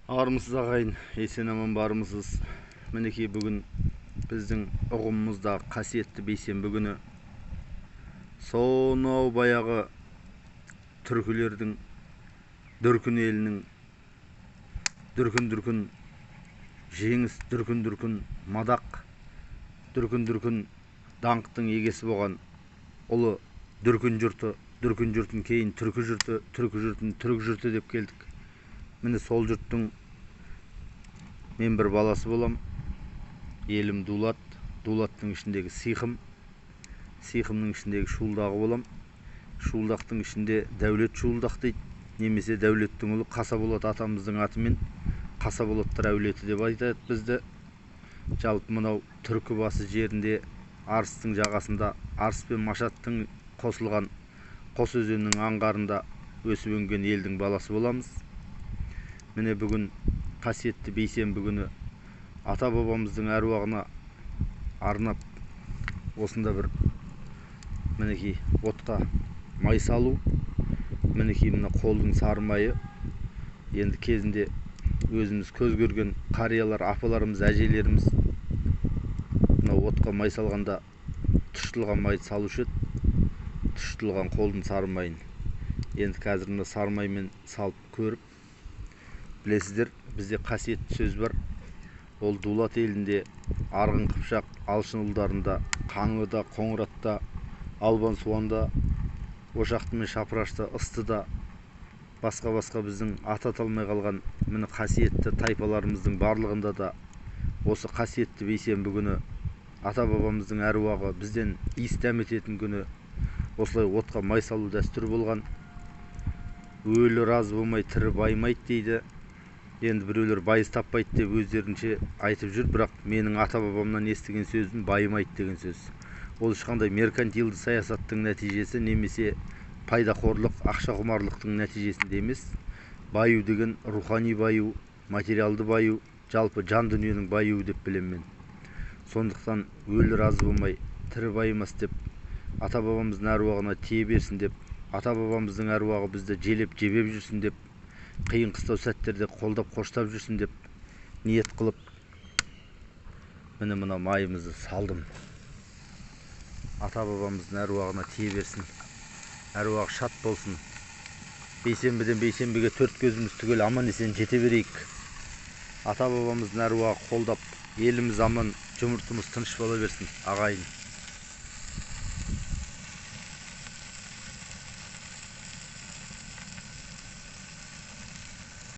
Армысыз ағайын, есен аман бармысыз? Мінекей бүгін біздің ұғымымызда қасиетті бейсенбі күні сонау баяғы түркілердің дүркін елінің дүркін-дүркін жеңіс, дүркін-дүркін мадақ, дүркін-дүркін даңқтың егесі болған ұлы дүркін жұрты, дүркін жұртын кейін түркі жұрты, түркі жұртын түрік жұрты деп келдік. Міне сол жұрттың мен бір баласы болам. Елім Дулат, Дулаттың ішіндегі Сиқым, Сиқымның ішіндегі Шуылдағы болам. Шуылдақтың ішінде Дәулет Шуылдақ дейді, немесе Дәулеттің ұлы Қасаболат атамыздың атымен Қасаболаттар әулеті деп айтады бізді. Жалпы мынау түркі басы жерінде, Арыстың жағасында, Арыс пен Машаттың қосылған қос өзеннің аңғарында өсіп өнген елдің баласы боламыз. Міне бүгін қасиетті бейсенбі күні ата-бабамыздың әруағына арнап осында бір мінекей отқа май салу, мінекей мына қолдың сары майы. Енді кезінде өзіміз көз көрген қариялар, апаларымыз, әжелеріміз мына отқа май салғанда тұштылған майды салушы еді, тұштылған қолдың сары майын. Енді қазір мына сары маймен салып көріп, білесіздер, бізде қасиетті сөз бар. Ол Дулат елінде, Арғын Қыпшақ, Алшын ұлдарында, Қаңлыда, Қоңыратта, Албан Суанда, Ошақты мен Шапырашты, Ыстыда, басқа-басқа біздің аты аталмай қалған міне қасиетті тайпаларымыздың барлығында да осы қасиетті бейсенбі күні ата-бабамыздың әруағы бізден иіс дәмететін күні осылай отқа май салу дәстүрі болған. Өлі разы болмай тірі баймайды дейді. Енді біреулер байыз таппайды деп өздерінше айтып жүр, бірақ менің ата-бабамнан естіген сөзім байымайды деген сөз. Ол ешқандай меркантилді саясаттың нәтижесі немесе пайдақорлық, ақша құмарлықтың нәтижесінде емес. Баю деген рухани баю, материалды баю, жалпы жан дүниенің баюы деп білемін мен. Сондықтан өлі разы болмай тірі байымас деп ата-бабамыздың әруағына тие берсін деп, ата-бабамыздың әруағы бізді желеп жебеп жүрсін деп, қиын қыстау сәттерде қолдап қоштап жүрсін деп ниет қылып міне мына майымызды салдым. Ата-бабамыздың әруағына тие берсін, әруағы шат болсын. Бейсенбіден бейсенбіге төрт көзіміз түгел аман есен жете берейік. Ата-бабамыздың әруағы қолдап, еліміз аман, жұртымыз тыныш бола берсін, ағайын.